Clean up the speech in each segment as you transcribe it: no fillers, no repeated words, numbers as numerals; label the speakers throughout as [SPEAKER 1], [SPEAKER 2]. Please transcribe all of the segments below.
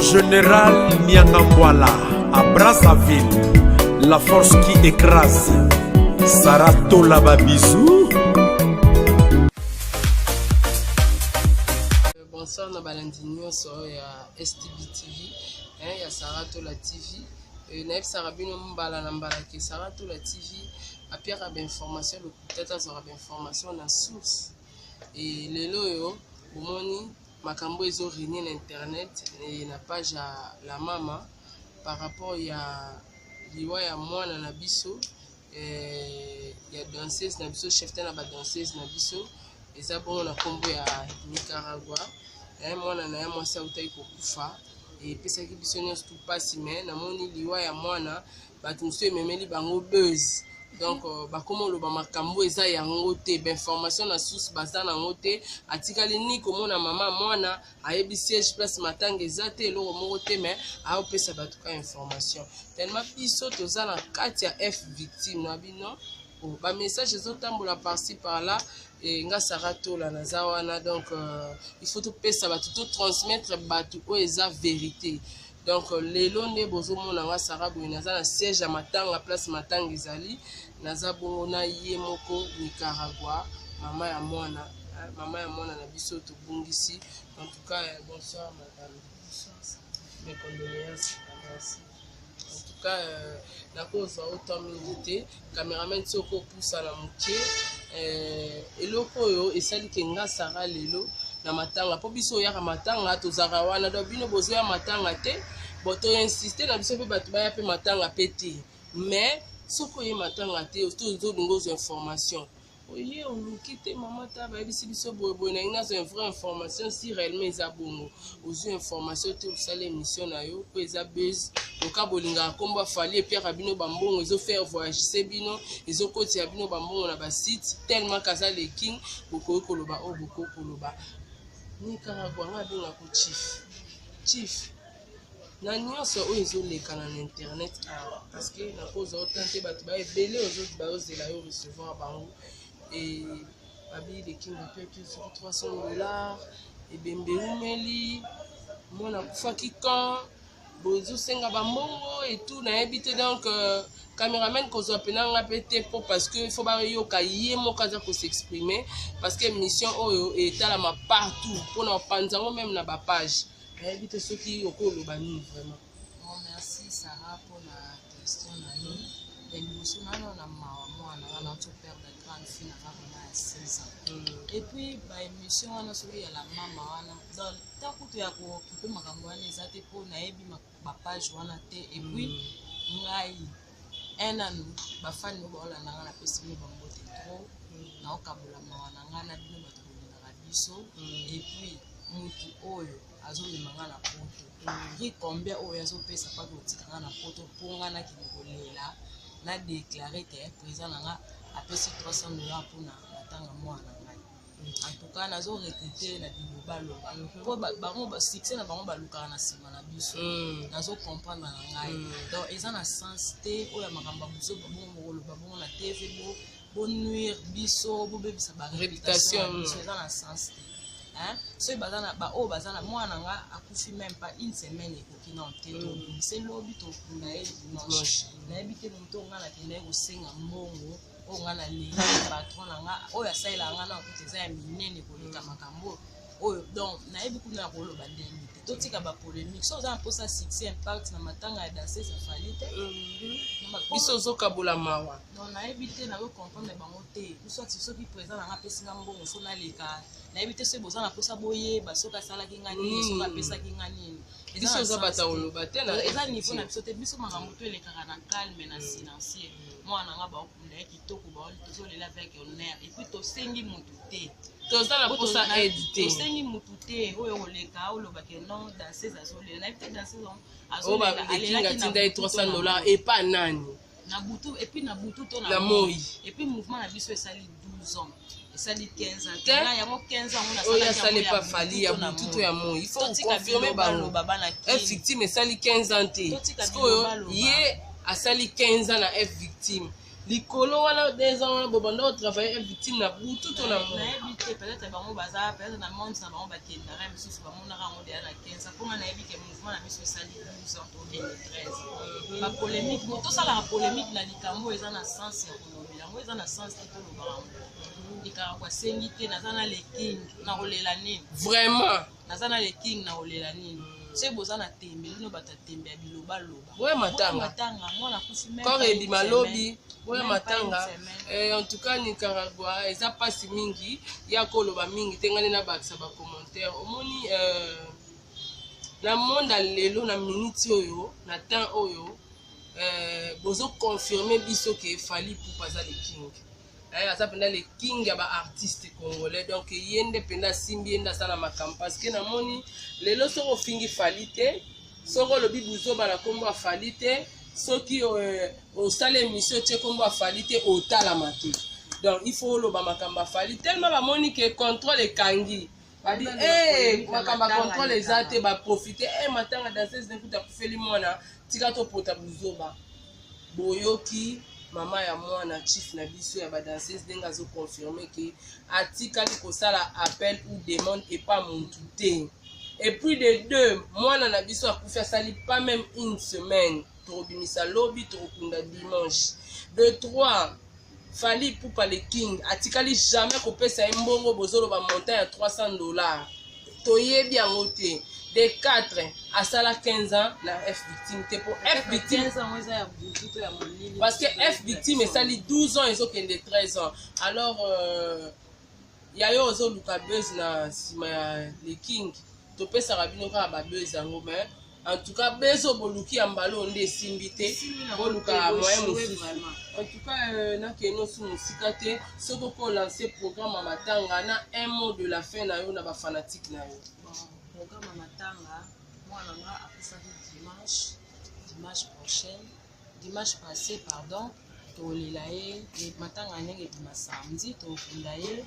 [SPEAKER 1] Général Niangambwala à Brazzaville, la force qui écrase. Sarah Tola bisous.
[SPEAKER 2] Bonsoir na balandi nyonso ya STB TV, hein, ya Sarah Tola TV. Euh, nayebisaka bino mbala na mbala ke Sarah Tola TV apiaka bainformation lokuta te, azwaka bainformation na source. E lelo oyo bomoni makambo ezo régner na internet e na page ya la mama par rapport ya liwa ya mwana na biso eh, ya danseuse na biso chef te na ba danseuse na biso eza bongo na nkombo ya Nicaragua eh, mwana na ye mwasi autaki kokufa epesaki biso nyonso tu mpasi me namoni liwa ya mwana bato mosusu ememeli bango buzz donc euh, bakoma oloba makambo eza yango te bainformation na source baza nango te atikali ni komona mama mwana ayebi siège place matanga eza te eloko moko te mais aopesa bato ka information tellement biso toza na kati ya f victime na bino oh, bamessage ezotambola par-ci par-là e nga Sara Tola naza wana donc euh, il faut topesa bato totransmettre bato oyo eza vérité donc euh, lelo nde bozomona nga Sara boye naza na siège ya matanga place matanga ezali naza bongo na ye moko Nicaragua mama ya mwana mama ya mwana na biso tobungisi en tout cas euh, bonsoir madame mes condoléances merci en tout cas euh, nakozwa autant mingi te cameraman soki opusana moke euh, eloko oyo esali ke nga Sara lelo na matanga mpo biso oyaka matanga tozalaka wana donc bino bozoya matanga te bon toinsiste na biso mpe bato baya mpe matanga mpe te mais soki oye matanga te ozolinga ozwa information oye oluki te mama ta bayebisi biso boyeboye nangi nazwa vraie information si réellement eza bongo ozwi information te osala émission na yo mpo eza buzz loka bolingaka nkombo afali epiaka bino bambongo ezofaire voyagise bino ezokotisa bino bambongo na basite tellement kaza le king bokoki koloba oyo bokoki koloba nicaragua nga abengako chief chief na nyonso oyo ezolekana na internet awa parce que nakozwa otan te bato ba ebele bazozela yo recevoir bango e babi le king apiaki soki 300 dollars ebembe eumeli mwana akufaki quand bozosenga bambongo etout nayebi te donc euh, cameraman kozwa mpena nga mpe te mpo parce que faut bayoka ye moko aza kos'exprimer parce que mission oyo etalama partout mpona kopanza yango même na bapage nayebi te soki okoloba nini vraiment.
[SPEAKER 3] Bon, merci Sarah mpona question na yo ya liboso nano na mawa mwana wana auti perdre grande fille na nga vraiment ya 16 ans mm. et puis baémission wana soki ya la mama wana donc ntango kutu ya kokipe makambo wana eza te mpo nayebi bapage wana te et puis ngai un nanu bafani oyo baolanda nga napesi bino bambote trop naokabola mawa na ngai na bino bato bolingaka biso et puis mutu oyo azomema nga na poto prix combien oyo azopesa mpaka kotika nga na poto mpo nga nakende kolela na déclare ke président na nga apesi 300 dollars mpona matanga mwana na ngai. En tout cas nazo regretter na bilobaloba mpo bango succès na bango balukaka na nsima na biso. Nazo comprendre na ngai donc eza na sens te oyo ya makambo ya biso bongo bokoloba bongo na TV bonuire biso bobebisa baréputation ya biso eza na sens te. Soki baza na baoyo baza na mwana nga akufi même pas une semaine ekoki nano te tobimise lobi tokunda ye dimanche nayebi te moto oyo nga nakenda ye kosenga mbongo oyo nga nalingi patron na nga oyo asalelaka nga na kuta eza ya minene koleka makambo oyo donc nayebi kuna ya koloba ndenge te totika bapolémique so oza na mposa succès impact na matanga ya danseuse afali te.
[SPEAKER 2] Biso ozokabola mawa.
[SPEAKER 3] Donc nayebi te nayo comprendre bango te soit soki président na nga apesi nga mbongo fo naleka nayebi te soki boza na mposa boyeba soki asalaki nga nini soki apesaki nga nini.
[SPEAKER 2] Biso oza bato koloba te.
[SPEAKER 3] Eza niveau na biso te biso makambo to elekaka na calme na silencieux mwana na nga baokunda ye kitoko tozolela avec honneur et puis tosengi motu te.
[SPEAKER 2] Toza na mposa aide te.
[SPEAKER 3] Tosengi motu te oyo koleka olobake non danseuse azolela nayebi te danseuse.
[SPEAKER 2] Oyo bakinga atinda ye 300 dollars epa nani?
[SPEAKER 3] Na butu et puis na butu to
[SPEAKER 2] na moi.
[SPEAKER 3] Et puis mouvement na biso esali 12 ans esali 15 ans te yango 15 ans.
[SPEAKER 2] Oyo asali epa fali ya butu to ya moi il faut confirmer bango F victime esali 15 ans te sikoyo ye asali 15 ans na F victime. Likolo wana 2 ans wana bobanda kotravaille F'Victeam na butu to na moi?
[SPEAKER 3] Nayebi te, peut-être bango baza peut-être na monde na bango, bakendaka misusu, bamonaka yango deya na 15 ans. Mponga nayebi ke mouvement na biso esali 12 ans, tokende 13. Bapolémique, bo tosalaka polémique na likambo oyo eza na sens ya kolobela yango, eza na sens te tolobaka yango. Likambo asengi te. Naza na le king, na kolela nini?
[SPEAKER 2] Vraiment.
[SPEAKER 3] Naza na le king, na kolela nini? Soki boza na tembe, bino bato ya tembe ya bilobaloba.
[SPEAKER 2] Boya matanga.
[SPEAKER 3] Matanga, mwana akufi.
[SPEAKER 2] Corps ebima lobi, boya matanga. En tout cas, Nicaragua eza mpasi mingi ya koloba mingi te. Ngai nde nabakisa bacommentaire. Omoni, na monde ya lelo, na minute oyo, na temps oyo, bozoconfirme biso ke Fally Ipupa aza le king. Aza mpenza le king ya baartiste congolais. Donc ye nde mpenza asimbi, ye nde asala makambo, parce que namoni lelo soki ofingi Fally te, soki olobi buzoba na nkombo ya Fally te, soki osala émission otie nkombo ya Fally te, otalama te. Donc il faut oloba makambo ya Fally, tellement bamoni ke contrôle ekangi babi, makambo ya contrôle eza te. Baprofite matanga, danseuse nekuta akufeli mwana, tika topota buzoba. Boyoki mama ya mwana, chief na biso ya badanseuse, ndenge azoconfirme ke atikali kosala appel ou demande epa muntu te. Et puis de deux, mwana na biso akufi asali pas même une semaine, tokobimisa lobi, tokokunda dimanche. De trois, Fally Ipupa le king atikali jamais kopesa ye mbongo. Bozoloba montant ya 300 $, toyebi yango te. De 4, asala 15 ans na F'Victeam te, po F'Victeam, parce que F'Victeam esali 12 ans, ezokende 13 ans. Alors ya yo ozoluka buzz na nsima ya le king, topesaka bino kaka babuzz yango. Mais en tout cas, buzz oyo boluki ya mbala oyo nde esimbi te, boluka moyen mosusu. En tout cas, nakende osu mosika te. Soki okolance programme ya matanga na un mot de la fin na yo na bafanatike na yo.
[SPEAKER 3] Programme ya matanga, mwana nga akufaki dimanche, dimanche prochaine, dimanche passé, pardon. Tolela ye. Matanga ndenge ebima samedi, tokunda ye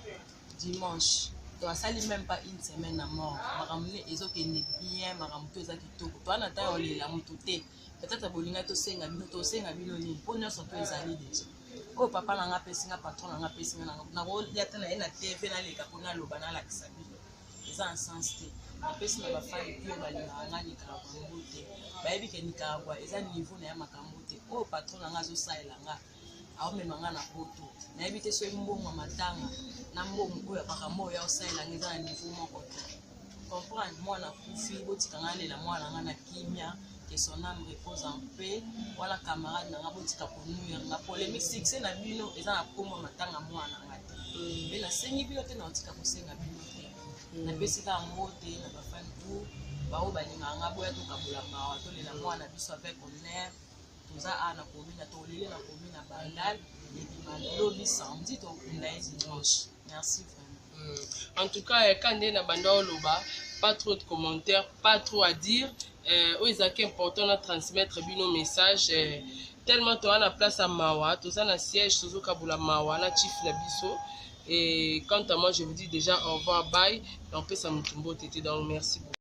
[SPEAKER 3] dimanche. To asali même pas une semaine na mort. Makambo nde ezokende bien, makambo to eza kitoko. Toa na ntango olela motu te. Peut-être bolinga tosenga bino, tosenga bino nini? Mpo nyonso to ezali déjà. Oyo papa na nga apesi nga, patron na nga apesi nga, nakolia te na ye na TV, naleka mpo naloba, nalakisa bino, eza na sens te. Napesi na bafani oyo balingaka nga Nicaragua ngo te, bayebi ke Nicaragua eza niveau na ya makambo te. Oyo patron na nga azosalela nga, aomema nga na poto, nayebi te soki mbongo ya matanga na mbongo oyo makambo oyo aosalela nga eza na niveau moko te. Comprendre, mwana akufi, botika nga alela mwana nga na kimia, que son âme repose en paix. Wana camarade na nga, botika konuire nga polémique. Succès na bino eza na nkombo matanga mwana nga te, mpe nasengi bino te, na otika kosenga bino te. Napesi kaka mbote na bafani tout baoyo balingaka nga. Boya tokabola mawa, tolela mwana biso avec honneur. Toza awa na commune, tolele na commune ya Bandal. Ebima lobi samedi, tokunda ye dimanche. Merci vraiment.
[SPEAKER 2] En tout cas, quand nde na banda oloba, pas trop de commentaires, pas trop à dire. Oyo ezalaki important na transmettre bino message, tellement toza na place ya mawa, toza na siège, tozokabola mawa na chief na biso. Et quant à moi, je vous dis déjà au revoir, bye. Napesa motu mbote te. Donc merci beaucoup.